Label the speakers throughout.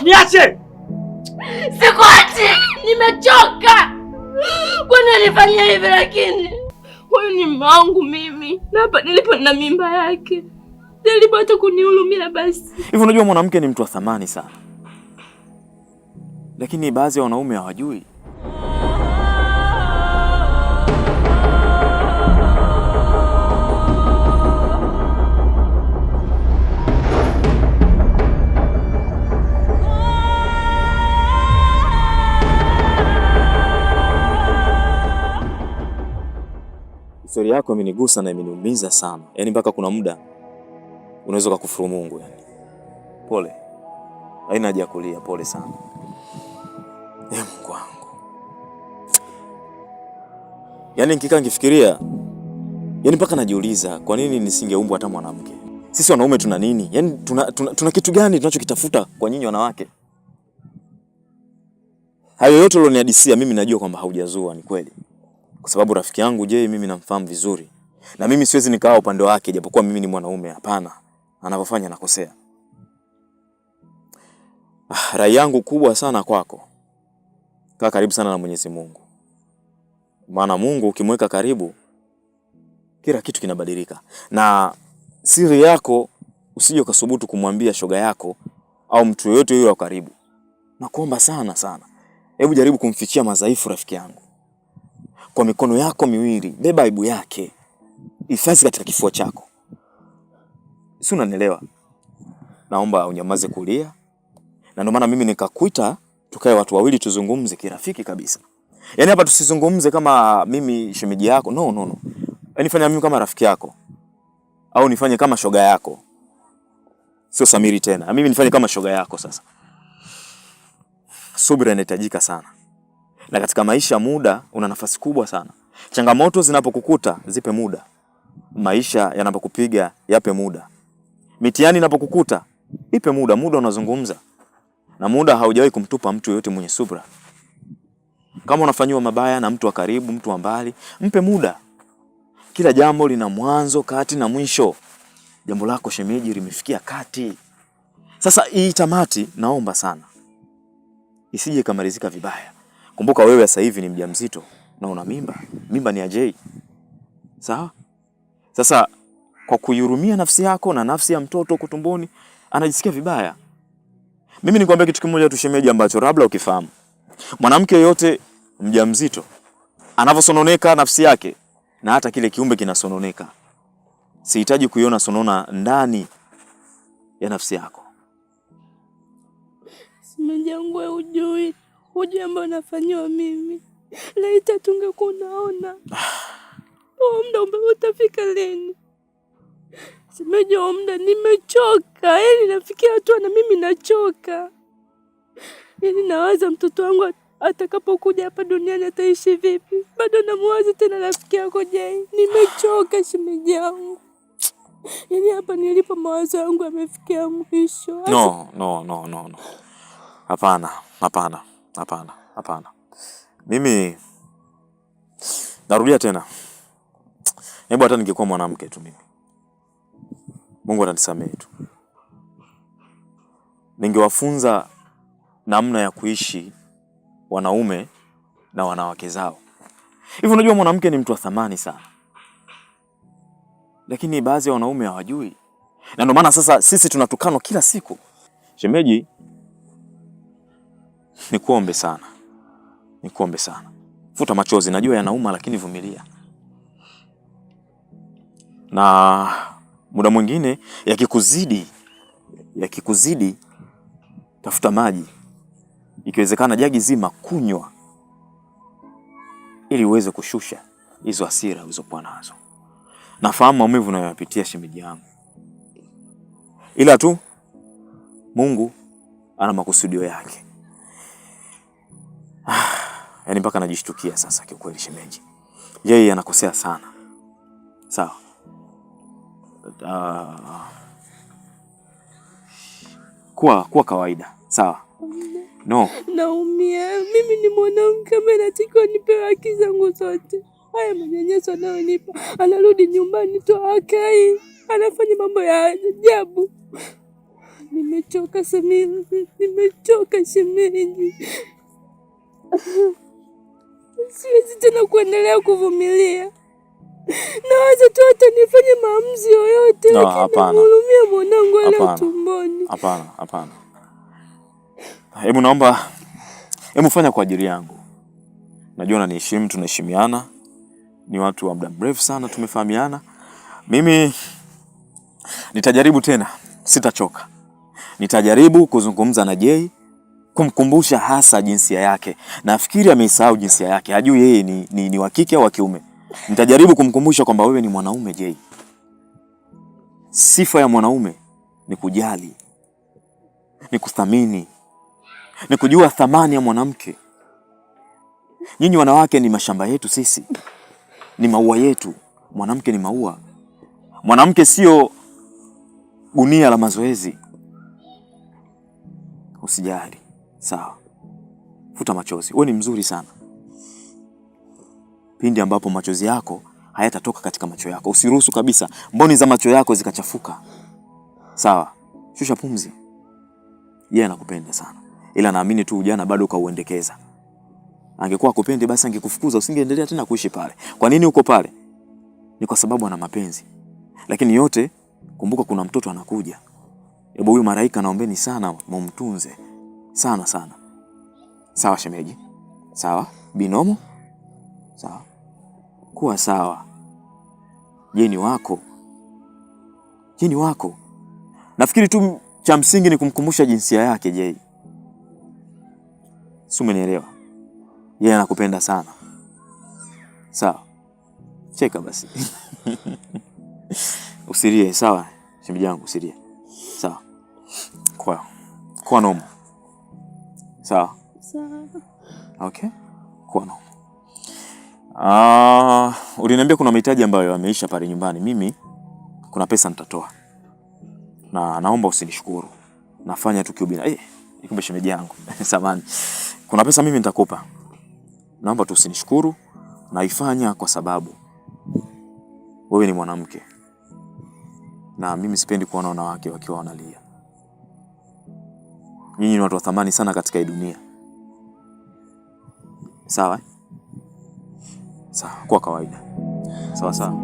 Speaker 1: Niache!
Speaker 2: Sikuachi! Nimechoka! Kwani alifanyia hivi lakini? Huyu ni mume wangu mimi. Na hapa nilipo na mimba yake. Jaribu hata kunihurumia basi.
Speaker 1: Hivi unajua mwanamke ni mtu wa thamani sana. Lakini baadhi ya wanaume hawajui. Historia yako imenigusa na imeniumiza sana. Yaani mpaka kuna muda unaweza kukufuru Mungu yani. Pole. Haina haja ya kulia, pole sana. Eh, Mungu wangu. Yaani nikikaa nikifikiria, yaani mpaka najiuliza kwa nini nisingeumbwa hata mwanamke? Sisi wanaume tuna nini? Yaani tuna kitu gani tunachokitafuta kwa nyinyi wanawake? Hayo yote ulionihadisia mimi najua kwamba haujazua, ni kweli. Kwa sababu rafiki yangu Jay mimi namfahamu vizuri. Na mimi siwezi nikawa upande wake japokuwa mimi ni mwanaume, hapana. Anavyofanya nakosea. Ah, rai yangu kubwa sana kwako, kaa karibu sana na Mwenyezi Mungu. Maana Mungu ukimweka karibu, kila kitu kinabadilika. Na siri yako usije ukasubutu kumwambia shoga yako au mtu yoyote yule wa karibu. Nakuomba sana sana, hebu jaribu kumfichia madhaifu rafiki yangu. Kwa mikono yako miwili beba aibu yake, hifadhi katika kifua chako. Si unanielewa? Naomba unyamaze kulia, na ndio maana mimi nikakuita tukae watu wawili tuzungumze kirafiki kabisa. Yaani hapa tusizungumze kama mimi shemeji yako, no no no. Yaani fanya mimi kama rafiki yako au nifanye kama shoga yako, sio Samiri tena. Mimi nifanye kama shoga yako sasa. Subira inahitajika sana, na katika maisha muda una nafasi kubwa sana. Changamoto zinapokukuta zipe muda, maisha yanapokupiga yape muda, mitihani inapokukuta ipe muda. Muda unazungumza na muda haujawahi kumtupa mtu yoyote mwenye subra. Kama unafanyiwa mabaya na mtu wa karibu, mtu wa mbali, mpe muda. Kila jambo lina mwanzo, kati na mwisho. Jambo lako shemeji limefikia kati. Sasa hii tamati, naomba sana isije ikamalizika vibaya. Kumbuka wewe sasa hivi ni mjamzito na una mimba. Mimba ni ya Jay. Sawa? Sasa kwa kuihurumia nafsi yako na nafsi ya mtoto huko tumboni, anajisikia vibaya. Mimi nikwambia kitu kimoja tu shemeji, ambacho labda ukifahamu. Mwanamke yoyote mjamzito anavyosononeka nafsi yake na hata kile kiumbe kinasononeka. Sihitaji kuiona sonona ndani ya nafsi yako.
Speaker 2: Shemeji yangu wewe hujui, hujui ambayo nafanyiwa mimi. Laiti tungekuwa unaona. Huo muda utafika lini? Shemeji, huo muda nimechoka. Yaani nafikia hatua na mimi nachoka. Yaani nawaza mtoto wangu atakapokuja hapa duniani ataishi vipi? Bado namuwaza tena rafiki yako Jay. Nimechoka shemeji yangu. Yaani hapa nilipo mawazo yangu yamefikia mwisho.
Speaker 1: No, no, no, no, no. Hapana, hapana, hapana, hapana. Mimi narudia tena. Hebu hata ningekuwa mwanamke tu mimi, Mungu atanisamehe tu. Ningewafunza namna ya kuishi wanaume na wanawake zao. Hivi unajua mwanamke ni mtu wa thamani sana, lakini baadhi ya wanaume hawajui, na ndio maana sasa sisi tunatukanwa kila siku. Shemeji, nikuombe sana, nikuombe sana, futa machozi, najua yanauma, lakini vumilia. Na muda mwingine yakikuzidi, yakikuzidi, tafuta maji, ikiwezekana jagi zima kunywa, ili uweze kushusha hizo hasira ulizokuwa nazo. Nafahamu maumivu unayoyapitia shemeji yangu, ila tu Mungu ana makusudio yake. Yaani mpaka najishtukia sasa kiukweli, shemeji, yeye anakosea sana. Sawa. Kuwa kawaida, sawa? No.
Speaker 2: Naumia. Mimi ni mwanamke ambaye natakiwa nipewe haki zangu zote. Haya manyanyaso anayonipa, anarudi nyumbani tu akai, anafanya mambo ya ajabu. Nimechoka Samira, nimechoka shemeji. Siwezi tena kuendelea kuvumilia. Naweza tu hata nifanye maamuzi yoyote,
Speaker 1: No,
Speaker 2: lakini
Speaker 1: hapana.
Speaker 2: namhurumia mwanangu aliye
Speaker 1: Hapana.
Speaker 2: tumboni.
Speaker 1: Hapana, hapana. Hebu naomba, hebu fanya kwa ajili yangu. Najua unaniheshimu, tunaheshimiana, ni watu wa muda mrefu sana tumefahamiana. Mimi nitajaribu tena, sitachoka. Nitajaribu kuzungumza na Jay, kumkumbusha hasa jinsia yake. Nafikiri ameisahau jinsia yake, hajui yeye ni wa kike au wa kiume. Nitajaribu kumkumbusha kwamba wewe ni mwanaume Jay. Sifa ya mwanaume ni kujali, ni kuthamini, ni kujua thamani ya mwanamke. Nyinyi wanawake ni mashamba yetu sisi, ni maua yetu. Mwanamke ni maua. Mwanamke sio gunia la mazoezi. Usijali, sawa? Futa machozi, wewe ni mzuri sana. Pindi ambapo machozi yako hayatatoka katika macho yako, usiruhusu kabisa mboni za macho yako zikachafuka, sawa? Shusha pumzi. Yeye anakupenda sana, ila naamini tu ujana bado kauendekeza. Angekuwa akupendi basi angekufukuza, usingeendelea tena kuishi pale. Kwa nini uko pale? Ni kwa sababu ana mapenzi. Lakini yote, kumbuka kuna mtoto anakuja. Hebu huyu Maraika naombeni sana mumtunze sana sana. Sawa shemeji? Sawa binomo? Sawa, kuwa sawa. Je, ni wako? Je, ni wako? Nafikiri tu cha msingi ni kumkumbusha jinsia yake. Jay, si umenielewa? Yeye anakupenda sana. Sawa, cheka basi. Usilie, sawa shemeji yangu, usilie. Sawa, kwa noma. Sawa.
Speaker 2: Sawa.
Speaker 1: Okay, kwa noma. Ah, uliniambia kuna mahitaji ambayo yameisha pale nyumbani. Mimi kuna pesa nitatoa, na naomba usinishukuru, nafanya tu kiubina. Kumbe shemeji yangu samahani. Kuna pesa mimi nitakupa, naomba tu usinishukuru, naifanya kwa sababu wewe ni mwanamke na mimi sipendi kuona wanawake wakiwa wanalia. Nyinyi ni watu wa thamani sana katika hii dunia. Sawa eh? Sawa, kwa kawaida. Sawa sawa.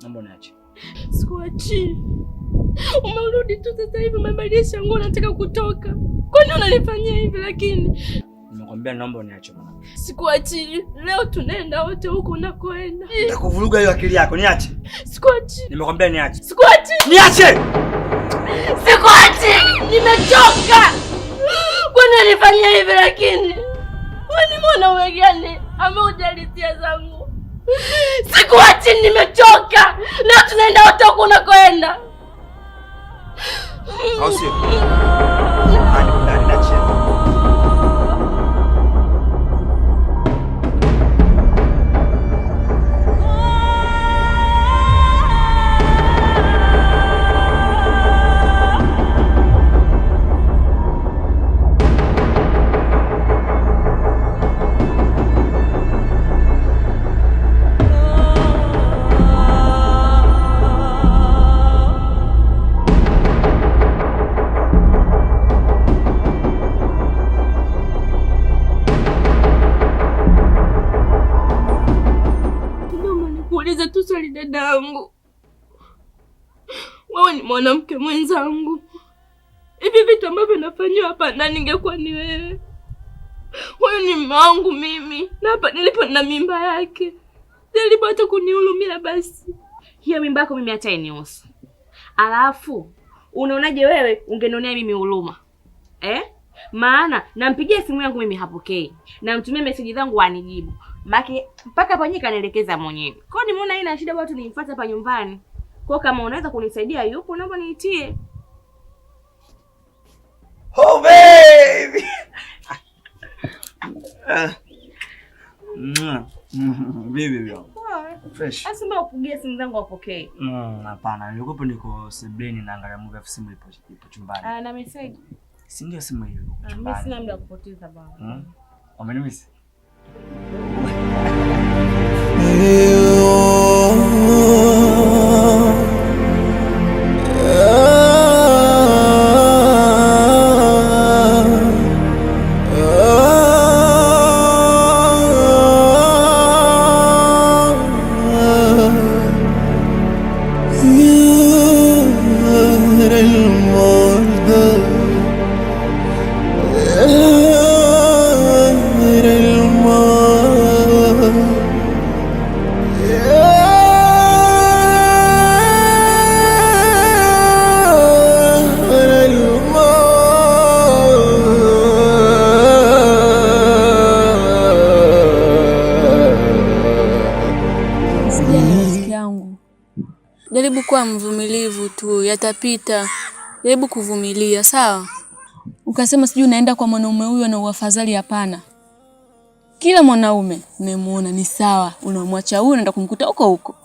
Speaker 3: Naomba uniache.
Speaker 2: Sikuachi. Umerudi tu sasa hivi umebadilisha nguo unataka kutoka. Kwani unanifanyia hivi lakini?
Speaker 3: Nimekwambia naomba uniache mwanangu.
Speaker 2: Sikuachi. Leo tunaenda wote huko unakoenda.
Speaker 3: Nitakuvuruga hiyo akili yako, niache.
Speaker 2: Sikuachi.
Speaker 3: Nimekwambia niache.
Speaker 2: Sikuachi.
Speaker 3: Niache!
Speaker 2: Sikuachi. Nimechoka. Kwani unanifanyia hivi lakini? Wewe ni mwanaume gani ambaye hujali hisia zangu? Sikuachi, nimechoka. Leo tunaenda wote huko unakoenda.
Speaker 3: Au sio? Ndani, ndani, niache.
Speaker 2: Naomba nikuulize tu swali dadangu. Wewe ni mwanamke mwenzangu. Hivi vitu ambavyo nafanyiwa hapa ndani ingekuwa ni wewe. Huyu ni mume wangu mimi. Na hapa nilipo nina mimba yake. Jaribu hata kunihurumia basi.
Speaker 4: Hiyo mimba yako mimi hata hainihusu. Alafu unaonaje wewe ungenionea mimi huruma? Eh? Maana nampigia simu yangu mimi hapokei. Namtumia message zangu anijibu. Maki mpaka hapa nyewe kanielekeza mwenyewe. Kwa hiyo nimeona haina shida, watu nimfuate hapa nyumbani. Kwa hiyo kama unaweza kunisaidia yupo, naomba niitie.
Speaker 3: Oh baby. Mwah. Vipi vyo?
Speaker 2: Poa.
Speaker 3: Fresh.
Speaker 4: Sasa mbona upigie simu zangu apokee?
Speaker 3: Hapana, nilikuwa niko sebuleni naangalia movie afu simu ipo chumbani.
Speaker 4: Ah, na message.
Speaker 3: Si ndio simu hiyo ipo
Speaker 4: Mimi
Speaker 3: chumbani.
Speaker 4: sina muda wa kupoteza bwana.
Speaker 3: Umenimisi?
Speaker 2: Jaribu kuwa mvumilivu tu, yatapita. Jaribu kuvumilia, sawa? Ukasema sijui unaenda kwa mwanaume huyo na uafadhali, hapana. Kila mwanaume unayemuona ni sawa, unamwacha huyo unaenda kumkuta huko huko.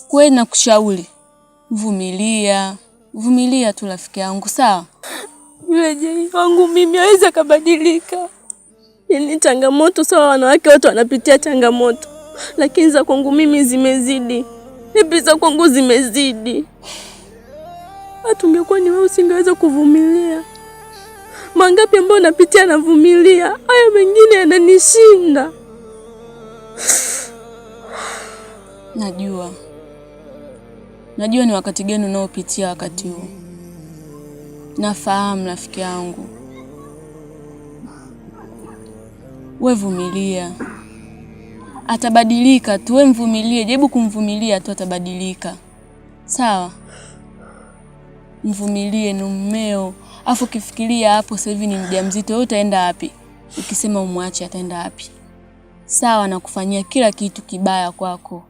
Speaker 2: Kwa hiyo nakushauri, vumilia, vumilia tu rafiki yangu, sawa?
Speaker 5: Yule Jei wangu mimi hawezi akabadilika. Yaani changamoto sawa, wanawake wote wanapitia changamoto, lakini za kwangu mimi zimezidi. Ipi za kwangu zimezidi. Hata ungekuwa ni wewe usingeweza kuvumilia. Mangapi ambayo napitia navumilia, haya mengine yananishinda.
Speaker 2: Najua, najua ni wakati gani unaopitia wakati huu. Nafahamu rafiki yangu, we vumilia, atabadilika tu. We mvumilie, jaribu kumvumilia tu, atabadilika. Sawa, mvumilie, ni mmeo. Afu ukifikiria hapo sasa hivi ni mjamzito, wewe utaenda wapi? Ukisema umwache ataenda wapi? Sawa, nakufanyia kila kitu kibaya kwako,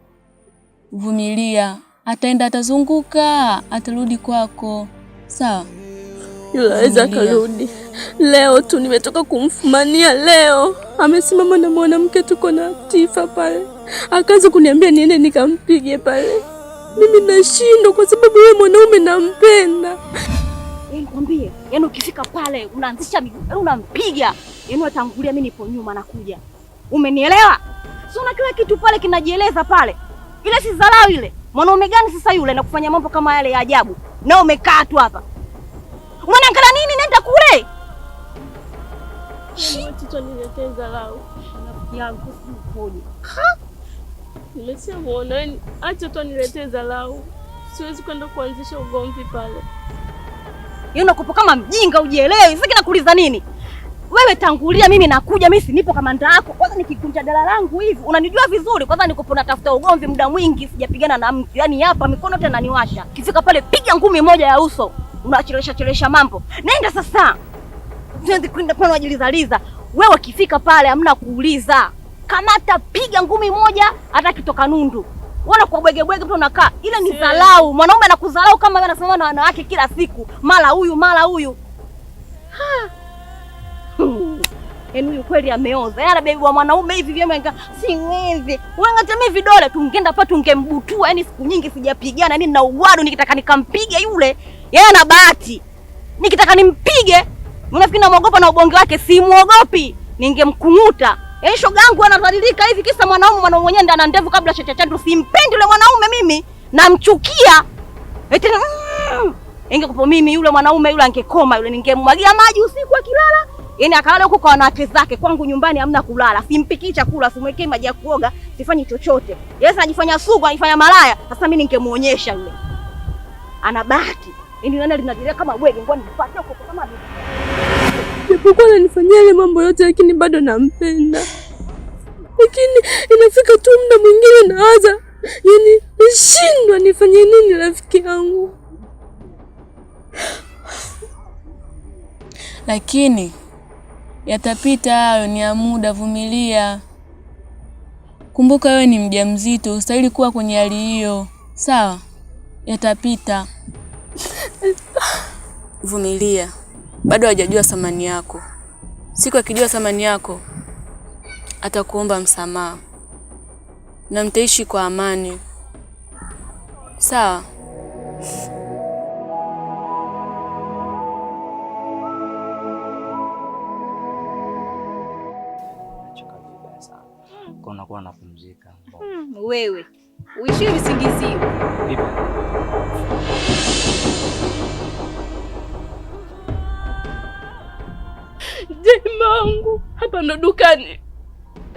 Speaker 2: vumilia, ataenda, atazunguka, atarudi kwako. Sawa.
Speaker 5: Yule aweza
Speaker 2: Vumilia.
Speaker 5: akarudi. Leo tu nimetoka kumfumania leo. Amesimama na mwanamke, tuko na Tifa pale. Akaanza kuniambia niende nikampige pale. Mimi nashindwa kwa sababu yeye mwanaume nampenda.
Speaker 6: Nikwambie, yaani ukifika pale unaanzisha miguu, yaani unampiga. Yaani watangulia, mimi nipo nyuma nakuja. Umenielewa? Si una kila kitu pale kinajieleza pale. Ile si dharau ile. Mwanaume gani sasa yule na kufanya mambo kama yale ya ajabu? Na umekaa tu hapa. Unaangalia nini? Nenda kule.
Speaker 5: Watoto niletee dharau.
Speaker 6: Rafiki yangu sijui ukoje.
Speaker 5: Nimeshamuona, yaani acha tu aniletee dharau. Siwezi kwenda kuanzisha ugomvi pale.
Speaker 6: Yaani unakopo kama mjinga ujielewi. Sasa kinakuuliza nini? Wewe tangulia, mimi nakuja, mimi si nipo kamanda yako. Kwanza nikikunja dala langu hivi, unanijua vizuri. Kwanza nikopo natafuta ugomvi muda mwingi, sijapigana na mtu. Yaani hapa mikono tena naniwasha. Kifika pale piga ngumi moja ya uso. Unachelewesha chelewesha mambo. Nenda sasa. Tuanze kwenda pale unajilizaliza. Wewe ukifika pale hamna kuuliza. Kamata, piga ngumi moja hata kitoka nundu. Unaona kwa bwege bwege mtu unakaa. Ile ni dharau. Mwanaume anakudharau kama wewe anasimama na wanawake kila siku. Mara huyu, mara huyu. Yaani huyu kweli ameoza. Yaani bebi wa mwanaume hivi vyema inga siwezi. Wewe ngatemee vidole tungeenda pa tungembutua. Yaani siku nyingi sijapigana, yaani nina ugwadu nikitaka nikampiga yule. Yeye ana bahati. Nikitaka nimpige, unafikiri namuogopa na ubonge wake? Simuogopi. Ningemkunguta. Yaani shoga yangu anadhalilika hivi kisa mwanaume, mwanaume mwenyewe ndiye ana ndevu kabla chachachandu. Simpendi yule mwanaume mimi, namchukia. Eti ingekupo mimi yule mwanaume yule angekoma yule, ningemwagia maji usiku akilala. Yaani akalala huko kwa wanawake zake, kwangu nyumbani hamna kulala. Simpikii chakula, simwekei maji ya kuoga, sifanyi chochote. Yeye anajifanya sugu, anajifanya malaya. Sasa mimi ningemuonyesha yule. Ana bahati. Yaani nani linajilia kama bwege, ngoja nipate huko kama
Speaker 5: Japokuwa ananifanyia ile mambo yote lakini bado nampenda. Lakini inafika tu muda mwingine nawaza, yaani nashindwa nifanye nini rafiki yangu.
Speaker 2: Lakini yatapita hayo, ni ya muda, vumilia. Kumbuka wewe ni mjamzito, ustahili kuwa kwenye hali hiyo, sawa? Yatapita, vumilia. Bado hajajua thamani yako. Siku akijua thamani yako atakuomba msamaha.
Speaker 5: na mtaishi kwa amani. Sawa?
Speaker 3: Nachoka vibaya sana. Kwa nakuwa napumzika.
Speaker 6: Wewe uishie visingizio.
Speaker 3: Vipi?
Speaker 2: Je, mangu hapa ndo dukani?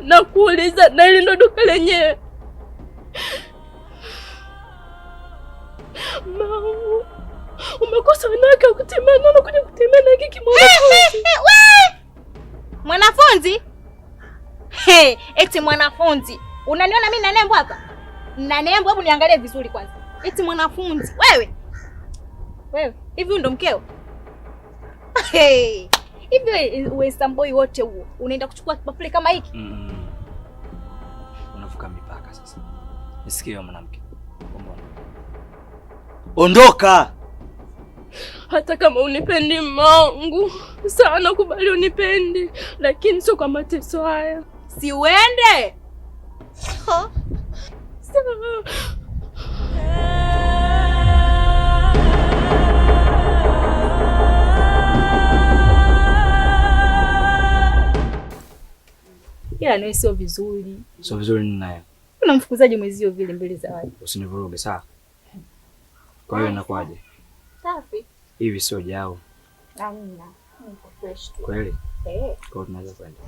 Speaker 2: Nakuuliza, na hili ndo duka lenyewe? Mangu, umekosa wanawake wa kutembea nao, unakuja kutembea na hiki kimwanafunzi.
Speaker 6: Mwanafunzi? Hey, eti mwanafunzi. Unaniona mimi na nembo hapa? Na nembo, hebu niangalie vizuri kwanza. Eti mwanafunzi. Wewe. Wewe, hivi huyu ndo mkeo? Hey, hivi uwesamboi wote huo unaenda kuchukua kibafuli kama hiki?
Speaker 3: Unavuka mipaka sasa. Nisikie mwanamke. Ondoka.
Speaker 2: Hata kama unipendi mangu sana, kubali unipendi, lakini sio kwa mateso haya.
Speaker 6: Si uende?
Speaker 2: Sawa.
Speaker 7: Ila nawe sio vizuri.
Speaker 3: Sio vizuri nini naye?
Speaker 7: Unamfukuzaje mwezio vile mbele za watu?
Speaker 3: Usinivuruge sawa? Kwa hiyo inakuwaje?
Speaker 7: Safi.
Speaker 3: Hivi sio jao.
Speaker 7: Hamna. Niko fresh tu.
Speaker 3: Kweli?
Speaker 7: Eh.
Speaker 3: Kwa hiyo tunaweza kwenda.